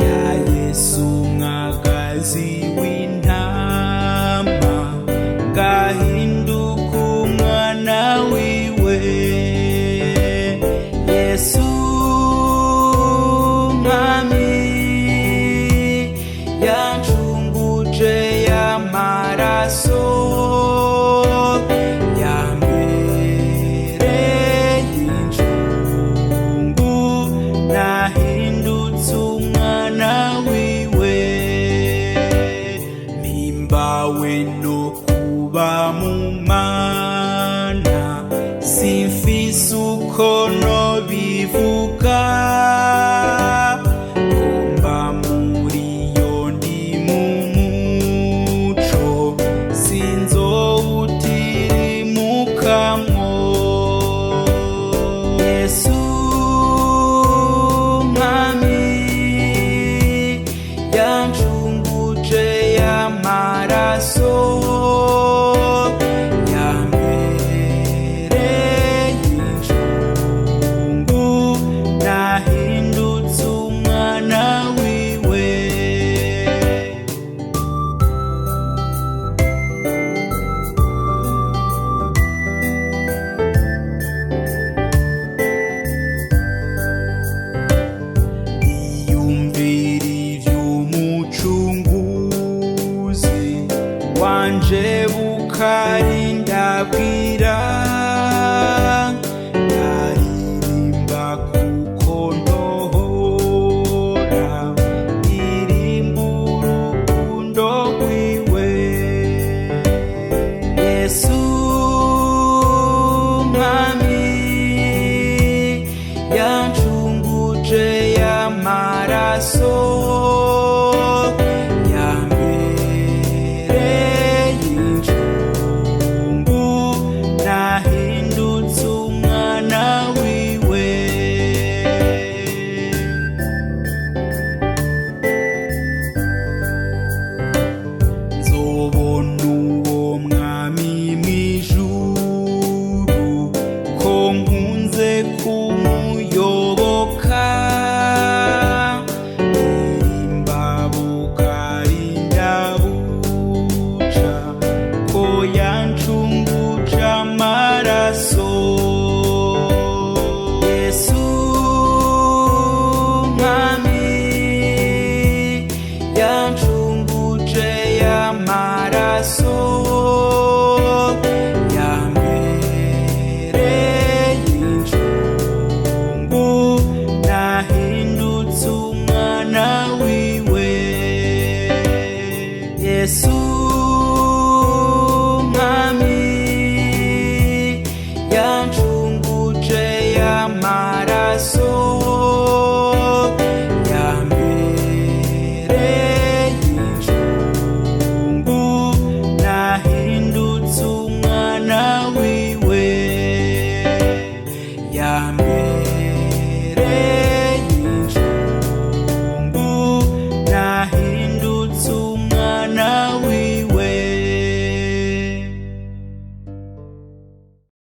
ya Yesu mwagazi w'intama, ngahinduka umwana wiwe. Yesu mwami yancunguje y'amaraso yambere y'incungu, nahindutse umwana wiwe. Mpimbawe no kuba mu Mana, simfise uko nobivuga, kumba muri yo ndi mu muco, sinzowutirimukamwo. Yesu mwami yancunguje y'amaraso yambere y'incungu, nahindutse umwana wiwe. Iyumvira ivy'umucunguzi wanje bukarindabwira, ndaririmba kuko ndohora ndirimba urukundo rwiwe. Yesu mwami yancunguje y'amaraso.